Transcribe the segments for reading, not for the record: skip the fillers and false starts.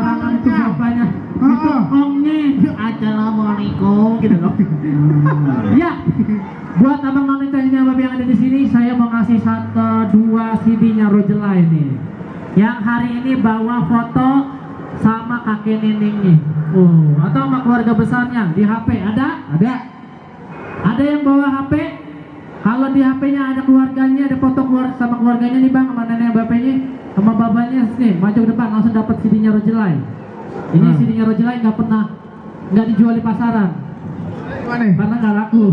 sembarangan itu bapaknya. Itu ongnya. Assalamualaikum gitu loh. Ya. Buat abang none channelnya Babi yang ada di sini, saya mau ngasih dua CD-nya Rojela ini. Yang hari ini bawa foto sama kakek neneknya. Atau sama keluarga besarnya di HP ada? Ada yang bawa HP? Kalau di HP-nya ada keluarganya, ada foto sama keluarganya nih bang, sama nenek bapaknya, sama babanya nih, maju ke depan langsung dapat CD-nya Rojelai. Ini CD-nya Rojelai nggak dijual di pasaran. Mana? Karena nggak laku.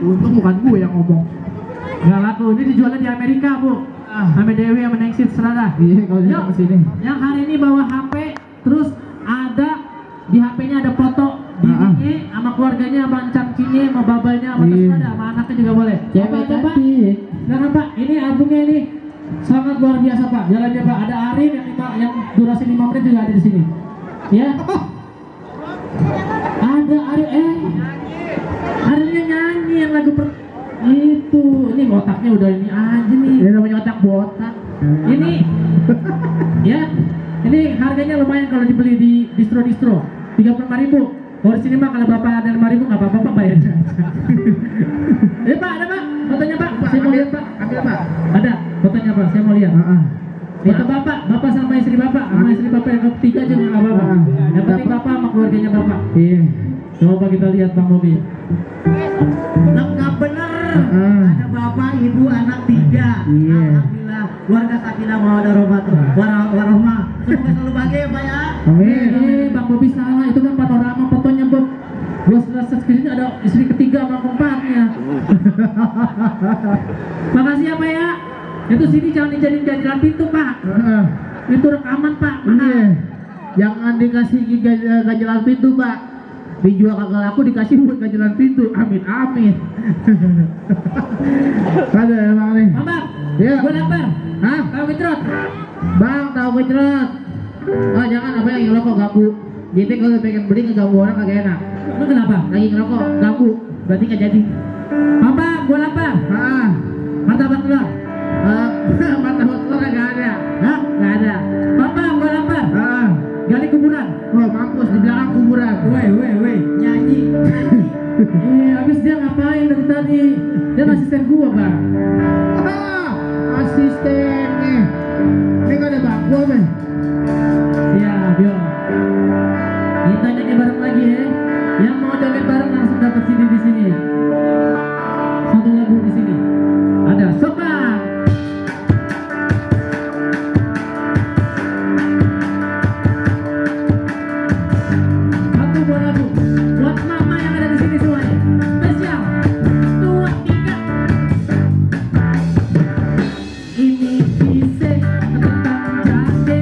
Untung bukan gue yang ngomong. Nggak laku. Ini dijualnya di Amerika bu. Sama Dewi sama Nengsit serada. Iya kalau di sini. Yang hari ini bawa HP, terus ada di HP-nya ada foto dirinya sama keluarganya, sama cangcingnya, sama babanya, sama terserada, sama anaknya juga boleh. Cewek cantik. Jangan pak, ini albumnya ini sangat luar biasa pak. Jalannya pak, ada Arif yang durasi 5 menit juga ada di sini. Ya. Ada Arif, Arifnya nyanyi yang lagu itu. Ini otaknya udah ini aja nih. Ini namanya otak botak. Ini, ya, ini harganya lumayan kalau dibeli di distro 35.000. Kalau di sini mah kalau bapak ada 5.000 nggak apa-apa pak bayar. Pak ada pak, fotonya pak. Saya mau lihat pak. Ambil pak. Ada fotonya pak, saya mau lihat. Foto bapak sama istri bapak, sama istri bapak yang ketiga aja nggak apa-apa. Yang penting bapak sama keluarganya bapak. Iya. Coba kita lihat bang Bobi. Lengkap bener. Ada bapak, ibu, anak 3. Alhamdulillah. Keluarga sakinah mawaddah warahmah. Semoga selalu bahagia ya pak ya. Amin. Bang Bobi salah, itu kan panorama fotonya Bob. Gua setelah screen ada istri ketiga sama keempatnya. Makasih ya pak ya. Itu sini jangan dijadiin ganjelan pintu pak. Itu rekaman pak. Iya. Jangan dikasih ganjelan pintu pak. Dijual kagak laku dikasih buat ganjelan pintu. Amin amin. Ada emang nih. Bang, Iya. gua lapar. Hah? Tahu gejrot? Bang tahu gejrot. Oh jangan apa yang ngerokok ganggu. Jadi kalau pengen beli ngeganggu orang kagak enak. Lu kenapa? Lagi ngerokok ganggu. Berarti nggak jadi. Papa, gua lapar. Martabak telur. Martabak telur nggak ada. Hah? Nggak ada. Papa, gua lapar. Gali kuburan. Oh mampus di belakang kuburan. Weh, nyanyi. Habis dia ngapain dari tadi? Dia asisten gua bang. Asisten nih. Ini nggak ada bangku apa? Siap, yo. Kita nyanyi bareng lagi ya. Yang mau joget bareng langsung dapat CD di sini. Satu lagu di sini. Ada Sobat. Satu buah lagu buat mama yang ada di sini semuanya. Spesial. 2, 3. Ini kisah tentang jande.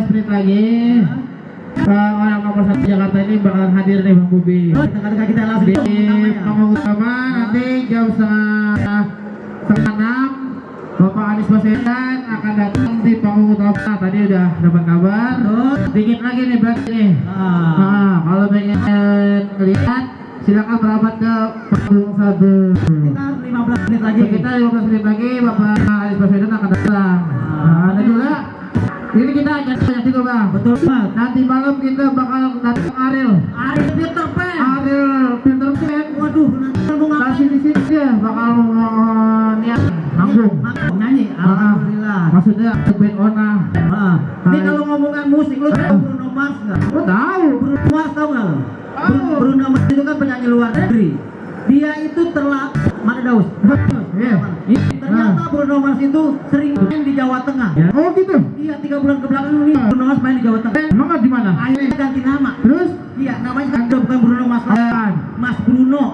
15 menit lagi orang nomor 1 Jakarta ini bakalan hadir nih Bang Bubi. Kita langsung Di ya. panggung utama nanti jam setengah 6 Bapak Anies Baswedan akan datang di panggung utama. Tadi udah dapat kabar. Dikit lagi nih berarti nih. Kalau pengen lihat silakan merapat ke panggung 1. Sekitar 15 menit lagi. Sekitar 15 menit lagi Bapak Anies Baswedan akan datang. Dan juga ini kita akan banyak juga Bang. Betul Pak. Nanti malam kita bakal datang Ariel Peter Pan. Waduh, Nanti mau kasih di sini dia bakal niat manggung. nyanyi. Alhamdulillah. Maksudnya band Ona. Ini kalau ngomongin musik, lu tahu Bruno Mars nggak? Lo tahu? Bruno Mars tahu nggak lo? Tahu. Bruno Mars itu kan penyanyi luar negeri. Dia itu mana Daus? Iya. Ternyata Bruno Mars itu sering main di Jawa Tengah. Oh gitu. Iya, 3 bulan ke belakang ini Bruno Mars main di Jawa Tengah. Emang di mana? Akhirnya ganti nama. Terus? Iya, namanya kan udah bukan Bruno Mars lagi. Apaan? Mas Bruno.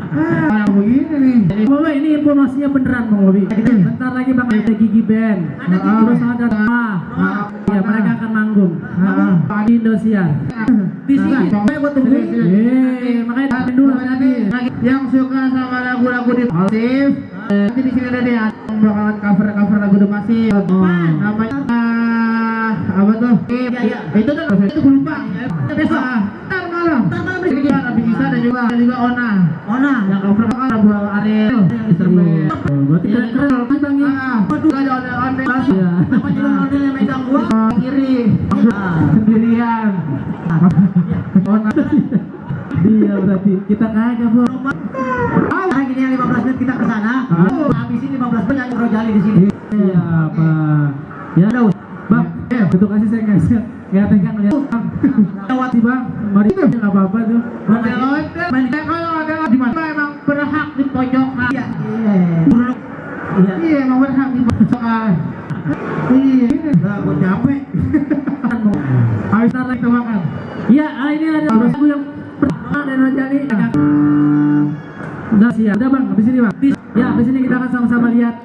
Kayak begini nih. Bapak ini informasinya beneran Bang Bobi. Bentar lagi Bang ada Gigi Band. Terus ada ya mereka akan manggung di Indosiar. Di sini. Gua tunggu. Makanya tahan dulu tadi. Yang suka sama lagu-lagu di Masif, nanti di sini ada nih yang bakalan cover lagu The Masif. Namanya apa tuh? Iya. Itu tuh itu gue lupa. Besok. Ntar malam. Ini kita Nabi Isa dan juga Ona. Ona. Yang cover kan lagu Ariel. Berarti keren Bang ya. Waduh, ada ondel-ondel. Iya. Apa juga model yang megang gua? Kiri. Sendirian. Ona. Iya berarti kita kagak Bu. Sekarang gini ya 15 menit kita ke sana. Habis ini 15 menit nyanyi Rojali di sini. Iya Pak. Ya Daus. Bang, betul kasih saya nggak tegang lihat. Lewat Si Bang, mari itu nggak apa-apa tuh. Ondel-ondel. Kalau ondel di mana emang berhak di pojokan. Iya. Bruno. Iya. Iya, emang berhak di pojokan. Iya. Nah, gua capek. Habis ntar lagi kita makan. Iya, ini ada lagu yang pertama dari Rojali. Udah siap. Udah Bang, habis ini Bang. Ya, habis ini kita akan sama-sama lihat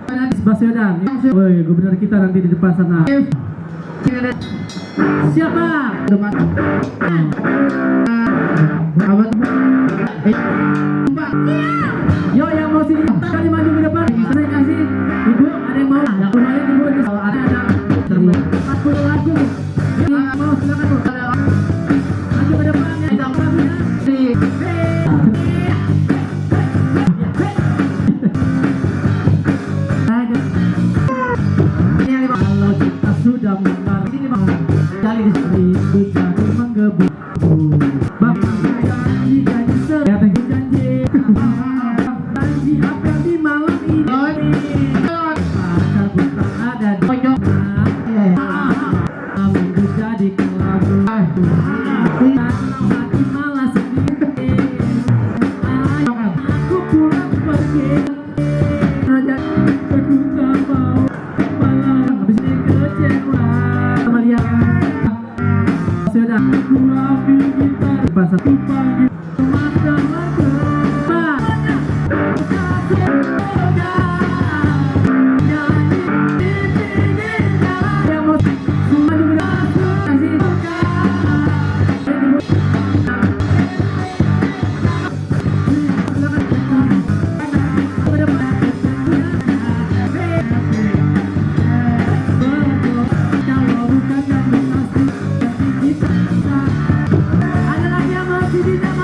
Anies Baswedan. Woi, gubernur kita nanti di depan sana. Siapa? Apa tuh? Yo yang mau sini kali maju ke depan. Saya kasih ibu ada yang mau. Yang lumayan ibu ini kalau ada 40 lagu. Yang mau silakan Bu. Maju ke depan ya. Kalau kita sudah mengenal Sini Bang. kali di sini jadi menggebu. Bang, janji janji janji apa yang di malam ini? Pasal bukan ada di pojok. Minggu jadi kelabu. Hati malah sendiri. Aku pulang pergi. Raja aku tak mau malam habis ini kecewa. Sama lihat. Sudah aku ambil gitar pas satu pagi mata-mata yang mau semua juga kasih kalau bukan yang pasti ada lagi yang masih di dalam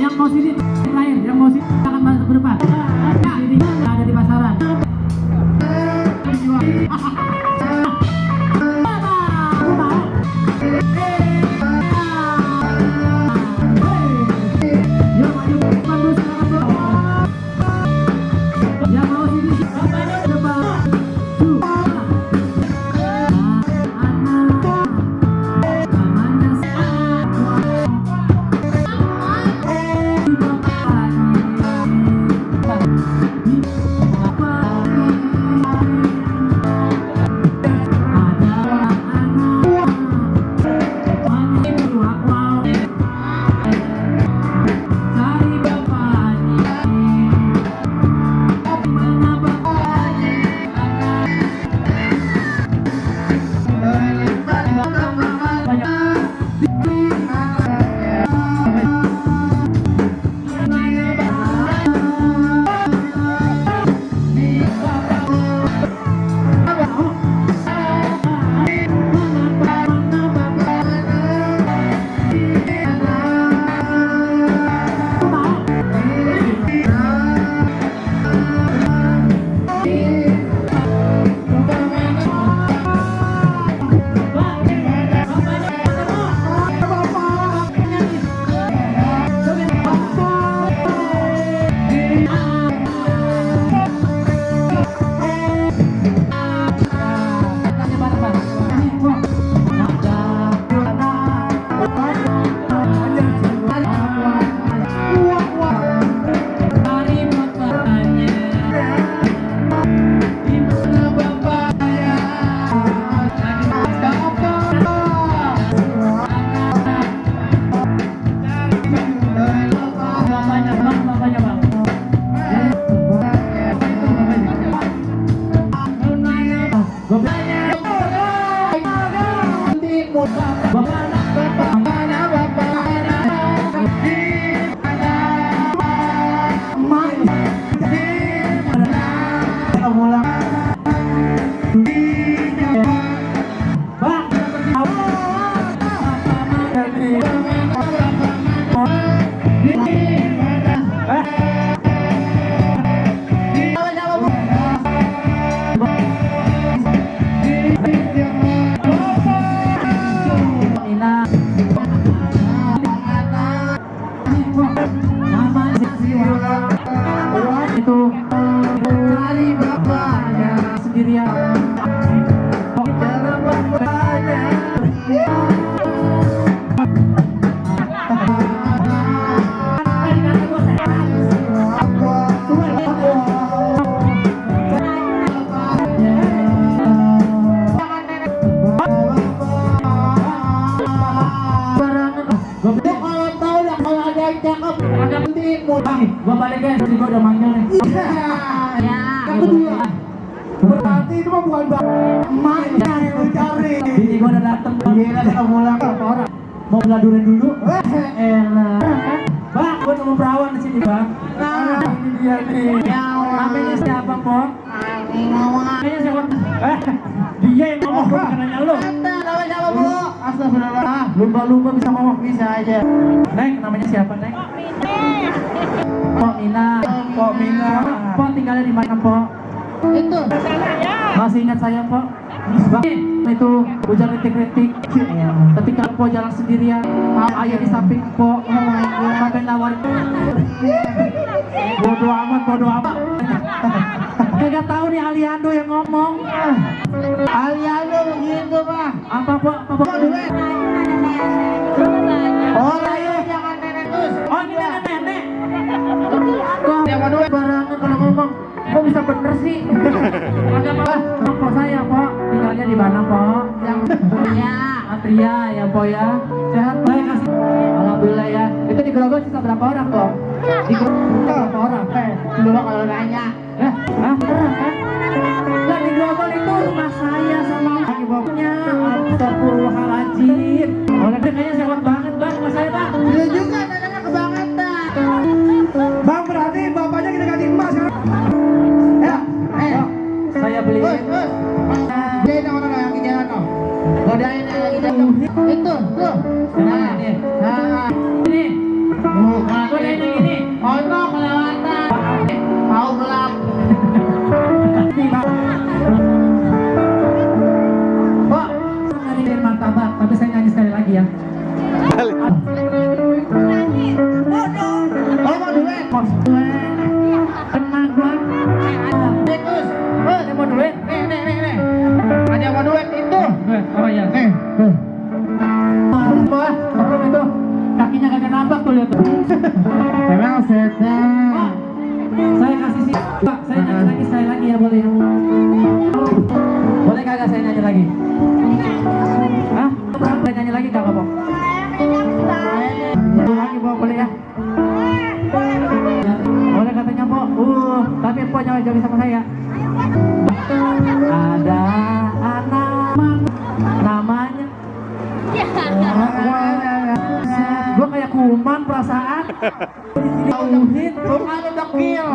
Yang mau sini terakhir, yang mau sini akan masuk ke depan. Sini ada di pasaran. Yang maju depan dulu, silakan bro. Yang mau sini depan. Itu cari bapaknya sendirian. Jalan bapaknya. Gua balik guys, gua udah manggil nih. Yang kedua. Berarti itu mah bukan emaknya yang lu cari. Bini gua udah dateng. Gila, udah pulang ke orang. Mau beladurin dulu? Elah. Bang, gua nemu perawan di sini, Bang. Nah, ini dia nih. Namanya siapa, Pok? Namanya siapa? Dia yang ngomong, gua bukan nanya lu. Anda, namanya siapa, Bu? Astagfirullah. Lumba-lumba bisa ngomong, bisa aja. Neng, namanya siapa, Neng? Pok Mina. Pok Mina. Pok tinggalnya di mana, Pok? Itu. Masih ingat saya, Pok? Bang, itu hujan rintik-rintik. Ketika Pok jalan sendirian, ayah di samping Pok. Sampai nawarin. Bodo amat. Kagak tahu nih Aliando yang ngomong. Aliando begitu, Pak. Apa, Pok? Apa, Pok? Oh, ayo jangan nenek terus. Oh, ini nenek-nenek. Kok yang kedua barangan kalau ngomong, kok bisa bener sih? Agak apa? Pok saya, Pok. Tinggalnya di mana, Pok? Yang ya. Atria ya, Pok ya. Sehat, baik kasih. Alhamdulillah ya. Itu di Grogol sisa berapa orang, Pok? Di Grogol berapa orang? Dulu kalau nanya. Beneran kan? Lah di Grogol itu rumah saya sama ibunya. Astagfirullahaladzim. Oleh kayaknya sehat banget, Bang. Rumah saya, Bang. Dia juga neneknya kebangetan. Bang, berarti bapaknya kita ganti emas kan? Ya, Saya beli. Bos. Dia orang yang Udah ini lagi itu tuh. Nah, ini. Bukan ini gini. Oh no, kelewatan. Mau gelap. Pak, nyanyiin martabak, tapi saya nyanyi sekali lagi ya. Oh mau duet. Tenang gua. Terus. Saya mau duit. Nih. Ada yang mau duet itu. Duit, oh iya. Tuh. Wah, orang itu kakinya kagak nampak tuh lihat tuh. Emang setan. Pak, saya kasih sih. Pak, saya nyanyi lagi sekali lagi ya boleh. Boleh kagak saya nyanyi lagi? Hah? Boleh nyanyi lagi kagak, Pak? Nyanyi lagi, Pak, boleh ya? Boleh katanya, Pak. Tapi Pak jangan jauh sama saya. Ada anak namanya. Gua kayak kuman perasaan. Tauhid, Bukan dekil.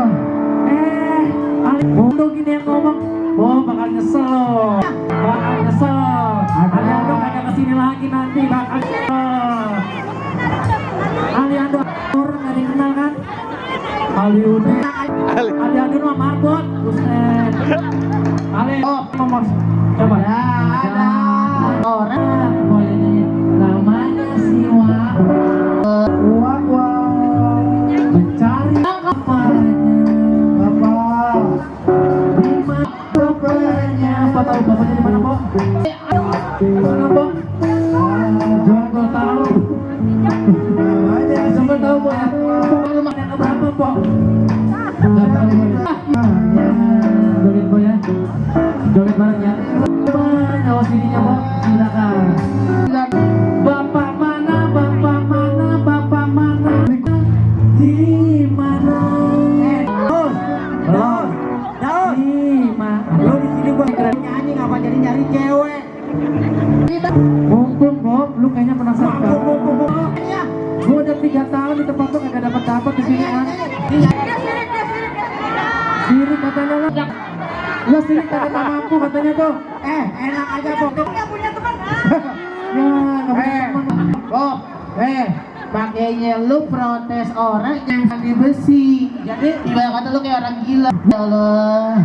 Bondo gini yang ngomong. Oh bakal nyesel loh. Bakal nyesel. Aliando kagak kesini lagi nanti bakal nyesel. Aliando orang gak ada yang kenal kan? Aliando mah marbot. Buset. Oh, Ngomong. Coba. ada Orang boleh nyanyi. Namanya si Wak mencari apanya Bapak di mana bapaknya? Apa tahu bapaknya di mana, Pak? Di mana, Pak? Jangan kau tahu. Jangan tahu, Pak. Rumah yang berapa, Pak? Nggak tahu, Pak. Joget, Pak ya. Joget bareng ya. Awas dirinya, Pak. Silakan. Bapak mana? Bapak mana? Bapak mana? Di mana? Daun. Di mana? Lo di sini gua nyanyi ngapa jadi nyari cewek? Mumpung Bob, lu kayaknya penasaran kan? Ya. Gua udah 3 tahun di tempat lu kagak dapat di sini kan? Sirik katanya lu. Lu sirik kagak mampu katanya tuh. Enak aja Bob. Punya teman. Ya, nggak punya teman. Bob, makanya lu protes orang yang mandi besi. Jadi ibarat kata lu kayak orang gila. Ya Allah.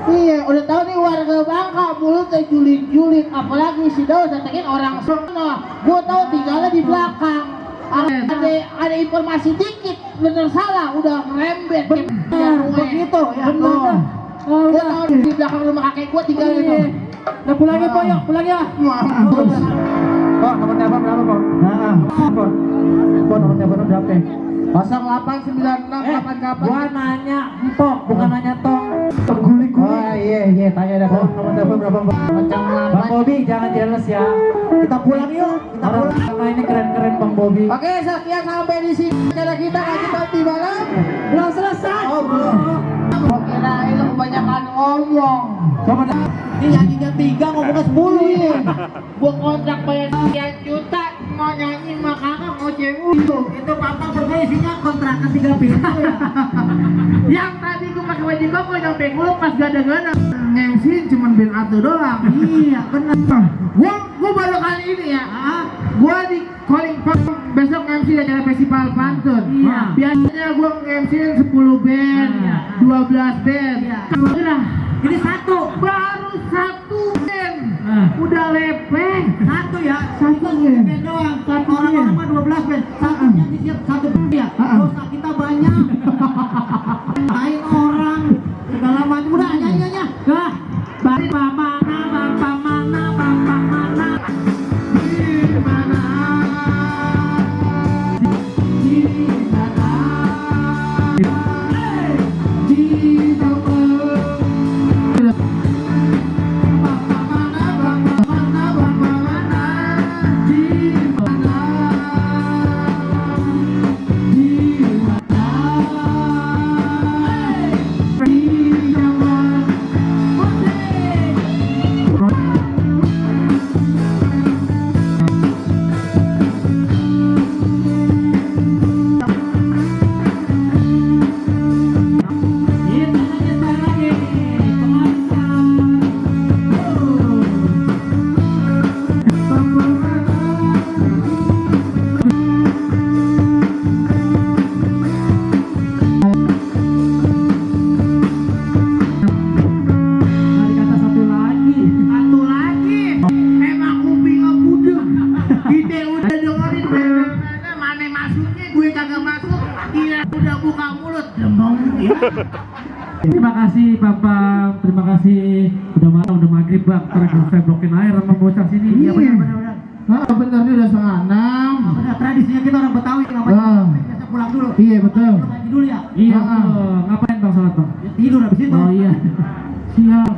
Iya, udah tahu nih warga Bangka mulutnya julid-julid, apalagi si Daud datengin orang sono. Gua tahu tinggalnya di belakang. Ada informasi dikit, bener salah, udah ngerembet. Benar, begitu ya. Bener. Oh, Gua udah. tahu di belakang rumah kakek gua tinggal itu. Udah pulang ya, Pak, yuk, pulang ya. Pak, nomor telepon berapa, Pak? Pak, nomor telepon berapa? 089688. Gua nanya empok, bukan nanya tong. Terguling. Oh iya, tanya dah. Pak, nomor telepon berapa, Pak? Macam Bang Bobi, jangan jealous ya. Kita pulang yuk. Kita Orang pulang. karena ini keren-keren Bang Bobi. Oke, sekian sampai di sini acara kita lagi di malam. Belum selesai. Oh, belum. Gua kira lu kebanyakan ngomong. Coba Ini nyanyinya 3 ngomongnya 10 ya. Gua kontrak bayar sekian juta, mau nyanyi mah kagak mau cewek. Itu papa berdua isinya kontrakan 3 pintu ya. Yang tadi gua pakai baju koko sampai gua pas gada-gada. MC cuman band atu doang. Iya, benar. Gua baru kali ini ya. Gua di calling pump besok MC acara festival pantun. Iya. Biasanya gua MC 10 band, Iya. 12 band. Iya. Udah, Ini 1. baru 1 band. Nah. Udah lepeng. 1 ya. Satu Itu ya. band doang. Satu Orang-orang ya. mah 12 band. Satunya disiap 1 band ya. Dosa kita banyak. Main orang segala macam. Udah nyanyi aja. Nah, Bapak mana, Bapak mana, Bapak mana? Di mana? Di mana? Di mana? Bapak mana, Bapak mana, Bapak mana? Di mana? Di mana? Terima kasih Bapak, terima kasih. Udah malam, udah maghrib Bang. Terus saya blokin air sama bocah sini. Iya benar. Bener nih udah 5:30. Benar, tradisinya kita orang Betawi namanya. Biasa pulang dulu. Iya betul. Pulang ngaji dulu ya. Iya, betul. Ngapain Bang sholat Bang? Tidur habis itu. Oh iya. Siap.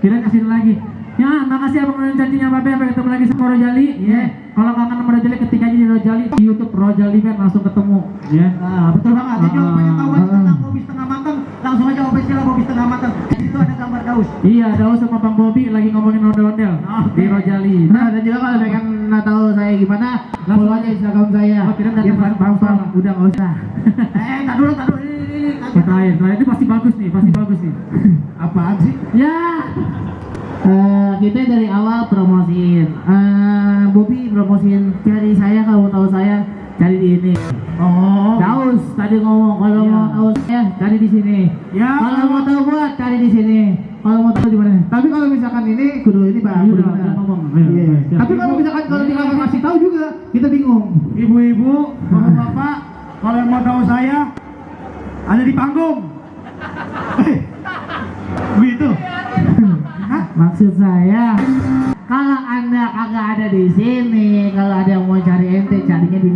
Kira kesini lagi. Ya, makasih abang udah janjinya Babe, sampai ketemu lagi sama Rojali. Ya. Kalau kangen sama Rojali ketik aja di Rojali di YouTube Rojali Band langsung ketemu. Ya. Nah, betul banget. Jadi kalau pengen tahu tentang Bobby setengah matang, langsung aja official Bobby setengah matang. Di situ ada gambar Daus. Iya, Daus sama Bang Bobby lagi ngomongin ondel-ondel di Rojali. Nah, dan juga kalau pengen tahu saya gimana, follow aja Instagram saya. Oh, kira datang Irfan ke Bangsa. Bangsa. Udah nggak usah. Tak dulu. Ini. Terakhir, ini pasti bagus nih, pasti bagus nih. Apaan sih? Ya. Kita dari awal promosiin. Bobby promosiin cari saya, kalau mau tahu saya cari di ini. Oh. Daus tadi ngomong kalau Iya. mau tahu saya cari di sini. Ya. Kalau mau tahu buat cari di sini. Kalau mau tahu di mana? Tapi kalau misalkan ini kudu ini Pak. Iya, kudu udah, benar. udah ngomong. Iya. Iya, siap. Tapi kalau misalkan kalau kita nggak kasih tahu juga kita bingung. Ibu-ibu, bapak-bapak, kalau yang mau tahu saya ada di panggung. Begitu. Maksud saya kalau Anda kagak ada di sini, kalau ada yang mau cari ente carinya di